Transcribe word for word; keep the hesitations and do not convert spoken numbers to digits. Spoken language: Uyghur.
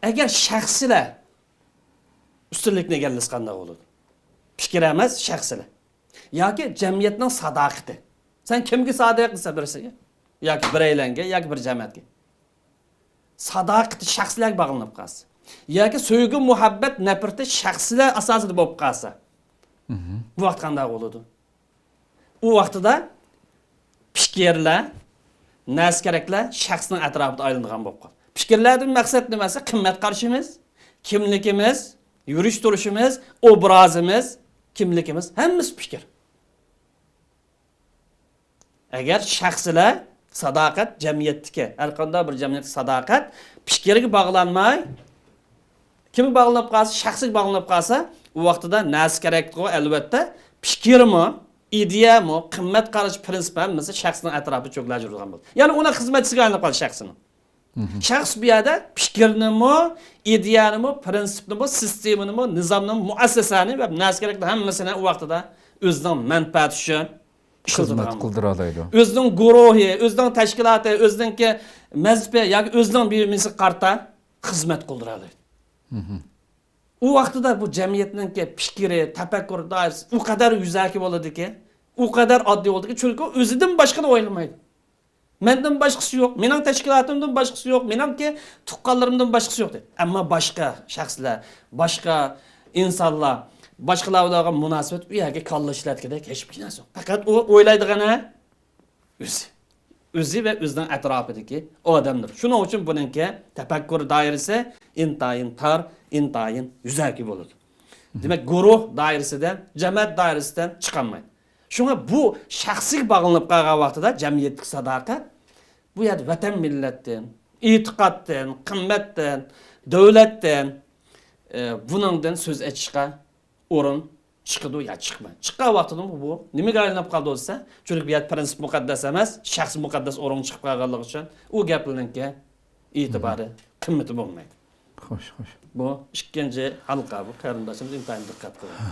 ئەگەر شەخسلەر ئۈستۈنلۈكنى ئىگىلىسە قانداق بولىدۇ؟ پىكىر ئەمەس، شەخسلەر. ياكى جەمئىيەتنىڭ ساداقىتى. سەن كىمگە سادىق دېسە بىرسىگە، ياكى بىرەيلەنگە، ياكى بىر جەمەتكە. ساداقىتى شەخسلەرگە باغلىنىپ قالسا. ياكى سۆيگۈ، مۇھەببەت، نەپرىتى شەخسلەر ئاساسىدا بولۇپ قالسا. بۇ ۋاقىت قانداق بولىدۇ؟ ئۇ ۋاقتىدا پىكىرلەر، نەرسە-كېرەكلەر شەخسنىڭ ئەتراپىدا ئايلىنىدىغان بولۇپ قالدى. پىكىرلەردىن مەقسەت نېمە دېسە، قىممەت قارىشىمىز، كىملىكىمىز، يۈرۈش-تۇرۇشىمىز، ئوبرازىمىز، كىملىكىمىز، ھەممىسى پىكىر. ئەگەر شەخسلەر ساداقەت، جەمئىيەتتىكى، ھەر قانداق بىر جەمئىيەتتىكى ساداقەت پىكىرگە باغلانماي، كىمگە باغلىنىپ قالسا، شەخسىگە باغلىنىپ قالسا، ئۇ ۋاقتىدا نەرسە كېرەكتىغۇ، ئەلۋەتتە، پىكىرمۇ، ئىدىيەمۇ، قىممەت قاراش پىرىنسىپ ھەممىسى شەخسنىڭ ئەتراپىدا چۆگىلەپ يۈرىدىغان بولىدۇ. يەنى ئۇنىڭ خىزمەتچىسىگە ئايلىنىپ قالدى شەخسنىڭ. شەخس بۇ يەردە پىكىرنىمۇ، ئىدىيەنىمۇ، پىرىنسىپنىمۇ، سىستېمىنىمۇ، نىزامنىمۇ، مۇئەسسەسەنى ۋە نەرسە كېرەكلىكنى ھەممىسىنى ئۇ ۋاقتىدا ئۆزىنىڭ مەنپەئەتى ئۈچۈن خىزمەت ئىشلىتىدىغان بولىدۇ. قىلدۇرالايدۇ. ئۆزىنىڭ گۇرۇھى، ئۆزىنىڭ تەشكىلاتى، ئۆزىنىڭكى مەزھىپى ياكى ئۆزىنىڭ بىر نېمىسىگە قارىتا خىزمەت قىلدۇرالايدۇ. ئۇ ۋاقتىدا بۇ جەمئىيەتنىڭكى پىكرى، تەپەككۇر دائىرىسى ئۇ قەدەر يۈزەكى بولىدۇكى، ئۇ قەدەر ئاددىي بولىدۇكى، چۈنكى ئۇ ئۆزىدىن باشقىنى ئويلىمايدۇ. مەندىن باشقىسى يوق، مېنىڭ تەشكىلاتىمدىن باشقىسى يوق، مېنىڭكى تۇغقانلىرىمدىن باشقىسى يوق دەيدۇ. ئەمما باشقا شەخسلەر، باشقا ئىنسانلار، باشقىلار بىلەن بولغان مۇناسىۋەت ئۇ يەرگە كاللا ئىشلەتكۈدەك ھېچبىر نەرسە يوق. پەقەت ئۇ ئويلايدىغىنى ئۆزى. ئۆزى ۋە ئۆزىنىڭ ئەتراپىدىكى ئادەملەر. شۇنىڭ ئۈچۈن بۇنىڭكى تەپەككۇر دائىرىسى ئىنتايىن تار، ئىنتايىن يۈزەكى بولىدۇ. دېمەك، گۇرۇھ دائىرىسىدىن، جەمەت دائىرىسىدىن چىقالمايدۇ. شۇڭا بۇ شەخسىگە باغلىنىپ قالغان ۋاقتىدا جەمئىيەتتىكى ساداقەت، بۇ يەردە ۋەتەن مىللەتتىن، ئېتىقادتىن، قىممەتتىن، دۆلەتتىن، ئە، بۇنىڭدىن سۆز ئېچىشقا ئورۇن چىقىدۇ يا چىقمايدۇ. چىققان ۋاقتىدىمۇ بۇ نېمىگە ئايلىنىپ قالىدۇ دېسە، چۈنكى بۇ يەردە پىرىنسىپ مۇقەددەس ئەمەس، شەخس مۇقەددەس ئورۇنغا چىقىپ قالغانلىقى ئۈچۈن ئۇ گەپلەرنىڭكى ئېتىبارى، قىممىتى بولمايدۇ. خوش، خوش. بۇ ئىككىنچى ھالقا، بۇ قېرىنداشىمىز ئىنتايىن دىققەت قىلىدۇ.